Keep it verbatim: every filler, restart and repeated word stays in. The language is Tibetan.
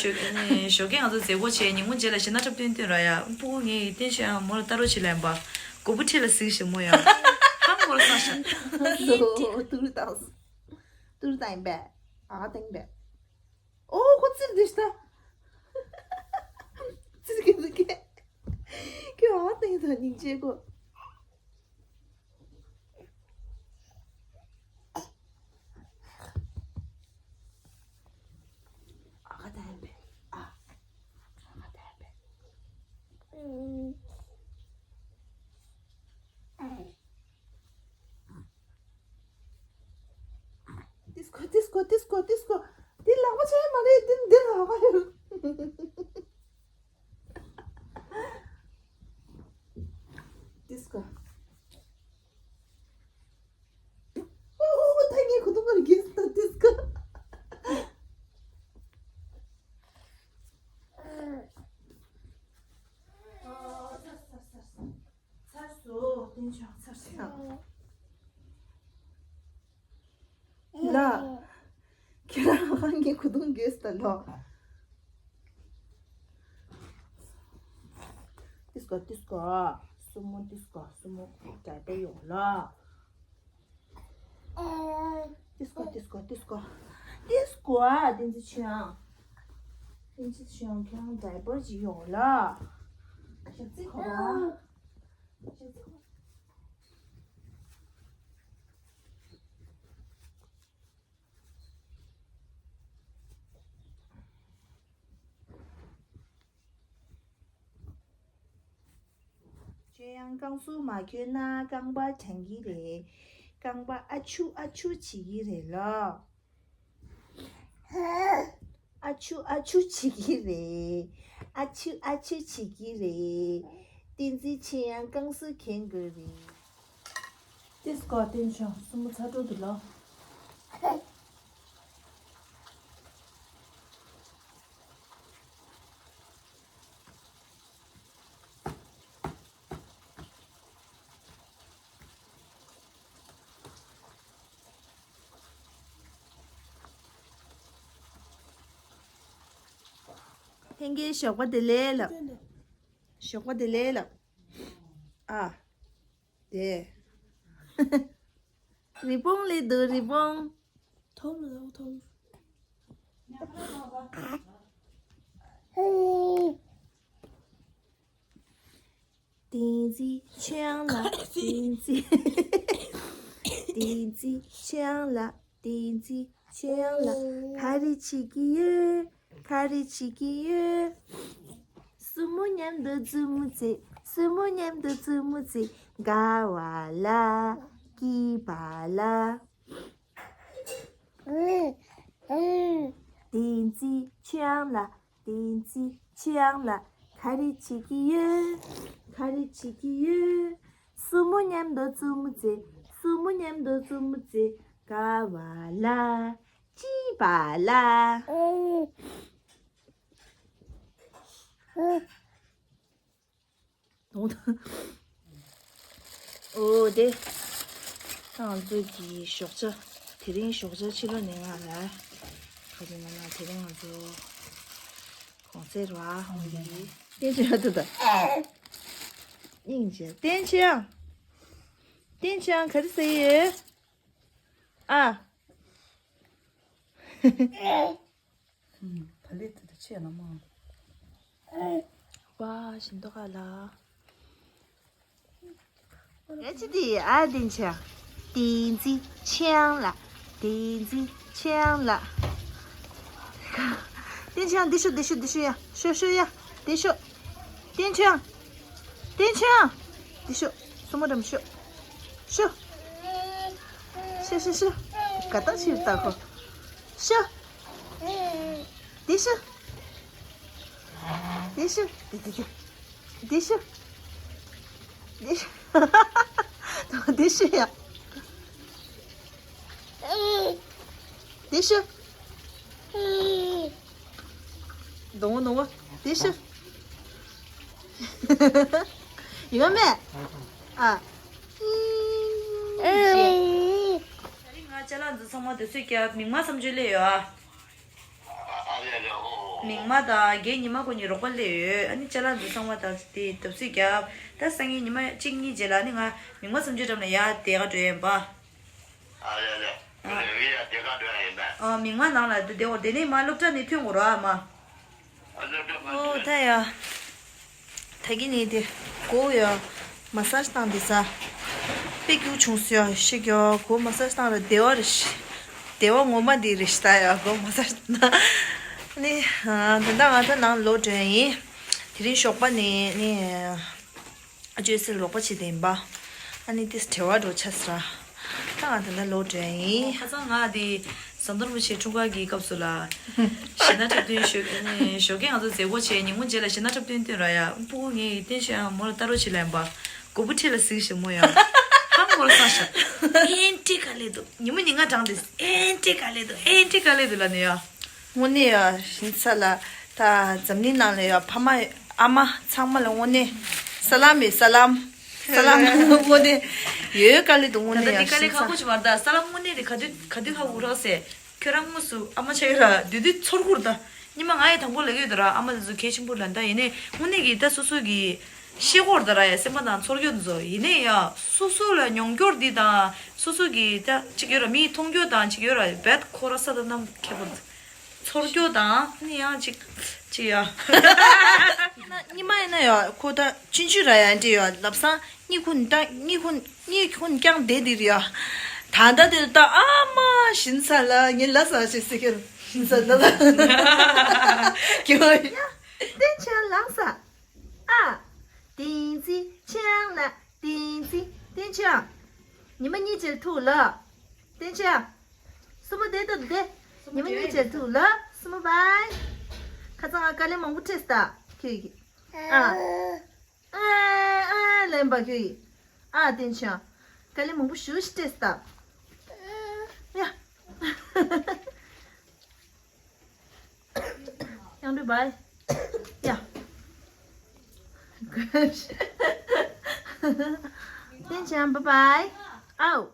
ཞོགས་ཀས་ང་ཚོ་མཛད་སྒོ་བྱས། ཉིན་མོ་རྗེས་ལ་ཞེ་ན་འཁྲབ་སྟོན་སྟོན་ར་ཡ། སྤུ་གུ་ངས་བསྟན་ཆོས་ཡང་མོ་ལ་ལྟ་རོགས་བྱེད་ལན་པ། མགོ་བུ་ཁྲིད་ལ་གཟིགས་ཤིག་མོ་ཡ། ཧང་མོ་ལ་ས་ཤ། ཏུ་རུ་བཏང་། ཏུ་རུ་བཏང་ཡིན་པས། ཨ་བཏང་པས། ཨོ་ཁོ་ཙིར་དེ་ཤ་ད། ཙིར་གི་འདུག་གས། ཁྱོད་ཨ་བཏང་ཡིན་ད་སྙིང་རྗེ་ཁོ། ཨ་ཁ་ད་ཡིན་པས། ཨ། ཨ་ཁ་ད་ཡིན་པས། ཏིས་ཀོ་ཏིས་ཀོ་ཏིས་ཀོ་ཏིས་ཀོ། འདི་ལག་པ་ཆག་ཡ་མ་རེད། འདི་འདི་ལག་པ་རེད། ཏིས་ཀོ། ཨོ་ཨོ་ཨོ། ད་ངས་ཁོ་ཐུག་པར་གྱིས་ད་ཏིས་ཀོ། ཚར་སོང་། བསྟན་ཆོས་ཚར་སོང་། ལ། ཁྱེད་རང་ཧང་གི་ཁུ་དུང་གེས་ད་ལོ། ཏིས་ཀོ་ཏིས་ཀོ། སྲུ་མོ་ཏིས་ཀོ། སྲུ་མོ་འདྲ་པོ་ཡོང་ལ། ཏིས་ཀོ་ཏིས་ཀོ་ཏིས་ཀོ། ཏིས་ཀོ་ཨ། བསྟན་འཛིན་ཆོས་དབྱངས། བསྟན་འཛིན་ཆོས་དབྱངས་ཁྱེད་རང་ཌའི་པར་ཅིག་ཡོང་ལ། ཞག་རྩི་ཁོ་ར། ཞག་རྩི་ཁོ། ཆོས་དབྱངས་རྐང་ཟུར་མ་གྱོན་ན་རྐང་པ་གྲང་གི་རེད། རྐང་པ་ཨ་ཆུ་ཨ་ཆུ་བྱེད་ཀྱི་རེད་ལོ། ཨ་ཆུ་ཨ་ཆུ་བྱེད་ཀྱི་རེད། ཨ་ཆུ་ཨ་ཆུ་བྱེད་ཀྱི་རེད། བསྟན་འཛིན་ཆོས་དབྱངས་རྐང་ཟུར་གྱོན་དགོས་རེད། ཏིས་ཀོ། བསྟན་ཆོས་སྲུ་མོ་ཚ་དྲོད་འདུག་ལོ། ལྷན་རྒྱས་ཞོགས་པ་བདེ་ལེགས་ལབ། ཞོགས་པ་བདེ་ལེགས་ལབ། ཨ། དེ། རི་བོང་ལས་འདུག་རི་བོང་། ཐོབ་ལ་ཐོབ། བསྟན་འཛིན་ཆོས་དབྱངས་ལགས། བསྟན་འཛིན། བསྟན་འཛིན་ཆོས་དབྱངས་ལགས། བསྟན་འཛིན་ཆོས་དབྱངས་ལགས། ག་རེ་བྱེད་ཀྱི་ཡོད། ག་རེ་བྱེད་ཀྱི་ཡོད། སྲུ་མོ་མཉམ་དུ་རྩེད་མོ་རྩེ། སྲུ་མོ་མཉམ་དུ་རྩེད་མོ་རྩེ། དགའ་བ་ལ། སྐྱིད་པ་ལ། བསྟན་འཛིན་ཆོས་དབྱངས་ལགས། བསྟན་འཛིན་ཆོས་དབྱངས་ལགས། ག་རེ་བྱེད་ཀྱི་ཡོད། ག་རེ་བྱེད་ཀྱི་ཡོད། སྲུ་མོ་མཉམ་དུ་རྩེད་མོ་རྩེ། སྲུ་མོ་མཉམ་དུ་རྩེད་མོ་རྩེ། དགའ་བ་ལ། སྐྱིད་པ་ལ། དོང་དང་། ཨོ་དེ། ད་ང་ཚོ་གི་ཞོགས་ཇ། དེ་རིང་ཞོགས་ཇ་ཕྱི་ལོ་ནས་ང་ལ། ག་ཚོད་ང་ན་དེ་རིང་ང་ཚོ་གོང་ཚད་ར་ཧོང་གི། བསྟན་ཆོས་ཡ་ཏུ་ད། སྙིང་རྗེ། བསྟན་ཆོས་ཡ། བསྟན་ཆོས་ཡ་ག་རེ་ཟེར་ཡོད། ཨ། ད་ལས་ད་ད་ཆེ་ན་མ། ཝ་ཞིན་ཏོ་ག་ལ། ཨེ་ཅི་དེ་ཨ། བསྟན་ཆོས། བསྟན་འཛིན་ཆོས་དབྱངས་ལགས། བསྟན་འཛིན་ཆོས་དབྱངས་ལགས། བསྟན་ཆོས་དབྱངས་འདི་ཤོ་འདི་ཤོ་འདི་ཤོ་ཡ། ཤོ་ཤོ་ཡ། འདི་ཤོ། བསྟན་ཆོས་དབྱངས། བསྟན་ཆོས་དབྱངས། འདི་ཤོ། སྲུ་མོ་འགྲམ་ཤོ། ཤོ། ཤོ་ཤོ་ཤོ། ག་ད་ཕྱིར་ལྟ་ཁོ། ཤོ། འདི་ཤོ། འདི་ཤོ། འདི་འདི་འདི། འདི་ཤོ། འདི་ཤོ། འདི་ཤོ་ཡ། འདི་ཤོ། གདོང་བ་གདོང་བ། འདི་ཤོ། ཡོད་མེད། ཨ། ད་རིང་ང་ཅ་ལག་འདི་ཚང་མ་དུས་ཚོད་བརྒྱབ། མིག་དམར་བསམ་བརྗོད་སླེབས་ཡོད་ཨ། ཨ་ལེ་ལེ་ཨོ། མིག་དམར་དང་རྒན་ཉི་མ་ཁོ་གཉིས་རོགས་པ་སླེབས་ཡོད། ཨ་ནི་ཅ་ལག་འདི་ཚང་མ་དང་དེ་བརྡབ་གསིག་རྒྱབ། ད་སང་ཉིན་ཉི་མ་གཅིག་གཉིས་རྗེས་ལ་ཨ་ནི་ང་མིག་དམར་བཟང་སྤྱོད་འགྲམ་ལ་ཡར་བསྡད་ག་འགྲོ་ཡིན་པ། ཨ་ལེ་ལེ། ཨ། ཁྱོད་ལས་ཡ་དེ་ག་འགྲོ་ཡ་ཡིན་པས། ཨ། མིག་དམར་ནང་ལ་དེ་བདེ་བོ་དེ་ནས་མ་སློབ་གྲྭ་ནས་ཐོན་དགོས་ར་མ། ཨ་སློབ་གྲྭ་མ། ཨོ་ཐོན། ད་ཡ། ད་གི་ནས་དེ་མགོ་ཡ་མ་སཱ་ཇི་བཏང་དེ་ས། དཔེ་སྐྱིད་བྱུང་སོང་ཡ་ཤི་གི་ཡ་མགོ་མ་སཱ་ཇི་བཏང་ར་བདེ་བ་རེད་ཤི། བདེ་བ་ངོ་མ་འདི་རེད་ཤི་ད་ཡ་མགོ་མ་སཱ་ཇི་བཏང་། ནི། ཨ། ད་ལྟ་ང་ད་ནང་ལོག་འགྲོ་ཡ་ཡིན། དེ་རིང་ཞོགས་པ་ནས་ནི། ཨ་ཅོས་སེ་རོགས་པ་བྱེད་དེ་ཡིན་པ། ཨ་ནི་ཏིས་བྲེལ་བ་འགྲོ་ཆ་སྲ། ད་ང་ད་ལྟ་ལོག་འགྲོ་ཡ་ཡིན། ཁ་སང་ང་དེ་ཟམ་གདོང་རིན་པོ་ཆེ་འཁྲུངས་སྐར་གྱི་སྐབས་སུ་ལ། གཞས་སྣ་འཁྲབ་སྟོན་ཞོགས་ཞོགས་ཀས་ང་ཚོ་མཛད་སྒོ་བྱས་ཉིན་མོ་རྗེས་ལ་གཞས་སྣ་འཁྲབ་སྟོན་སྟོན་ར་ཡ་སྤུ་གུ་ངས་བསྟན་ཆོས་ཡང་མོ་ལ་ལྟ་རོགས་བྱེད་ལ་ཡིན་པ། མགོ་བོ་ཁྲིད་ལ་གཟིགས་ཤིག་མོ་ཡ། ཧང་མོ་ལ་ས་ཤ། ཨེན་ཏི་ག་ལེ་འདུག་ཉིན་མོ་ཉིན་ང་གྲང་དེ་ཨེན་ཏི་ག་ལེ་འདུག་ཨེན་ཏི་ག་ལེ་འདུག་ལ་ནི་ཡ། དངོས་གནས་ཡ་ཞིང་ས་ལ་ད་འཛམ་གླིང་ནང་ལ་ཡ་ཕ་མ་ཨ་མ་ཚང་མ་ལ་དངོས་གནས་ས་ལམ་མེད་ས་ལམ། ས་ལམ་དངོས་གནས་ཡོད་དཀའ་ལས་འདུག་དངོས་ད་ལྟ་གནས་འདི་ཡ་དཀའ་ལས་ཞིང་ཁག་པོ་ས། ཅིག་མ་རེད་ད། ས་ལམ་དངོས་གནས་དེ་ག་དུས་ག་དུས་ཁག་པོ་རག་ཟེ། ཁྱོད་རང་དངོས་སུ་ཨ་མ་ཆགས་ཡོད་ར་དུས་དུས་ཚོར་གུར་ད། ཉི་མ་ང་ཡི་དང་པོ་ལ་ཡོད་ད་ར་ཨ་མ་དེ་ཚོ་གལ་ཆེན་པོ་ལ་ད་ཡིན་ནས་དངོས་གནས་ཀྱི་ད་སོ་སོ་གི་ཤེས་སྐོར་ད་ར་ཡ་སེམས་པ་དང་ཚོར་སྐྱོ་དེ་ཚོ་ཡིན་ནས་ཡ་སོ་སོ་ལ་མྱོང་སྐྱོར་འདི་དང་སོ་སོ་གི་ད་ཅིག་ཡོད་ར་མིའི་མཐོང་སྐྱོ་དང་ཅིག་ཡོད་ར་བད་ཁོ་ར་ས་ད་རྣམས་ཁྱད་པར་ཚོར་སྐྱོ་དང་ནི་ཡང་ཅིག་ཅིག་ཡ། ཉི་མ་ཡིན་ན་ཡ་ཁོ་ད་ཆུང་ཆུང་ར་ཡ་འདྲི་ཡ་ལབ་སང་གཉིད་ཁུག་ད་གཉིད་ཁུག་གཉིད་ཁུག་ཀྱང་བསྡད་དེ་རེད་ཡ། ད་ལྟ་དེ་ད་ཨ་མ་ཞིང་ས་ལ་ངས་ལ་ས་ཞིག་ཟེར་གྱི་ཞིང་ས་ལ་ལ་ཀྱི་བ་ཡ། བསྟན་ཆ་ལངས་ས། ཨ། བསྟན་འཛིན་ཆང་ལ་བསྟན་འཛིན་བསྟན་ཆང་། ཉི་མ་གཉིས་ཅིག་ཐུག་ལ། བསྟན་ཆང་། སྲུ་མོ་བསྡད་ད་བསྡད། ཉི་མ་གཉིས་ཅིག་ཐུག་ལ། སྲུ་མོ་བའི། ཁ་ཚང་ང་དཀའ་ལས་མང་པོ་འཕྲད་ད། ཁྱོད་ཀྱིས། ཨ། ཨ་ཨ་ལེན་པ་ཁྱོད་ཀྱིས། ཨ་བསྟན་ཆང་། དཀའ་ལས་མང་པོ་ཞུ་ཞིག་འཕྲད་ད། ཡ། Yang Dubai. Yeah. Good. Then Chan, bye bye. Oh.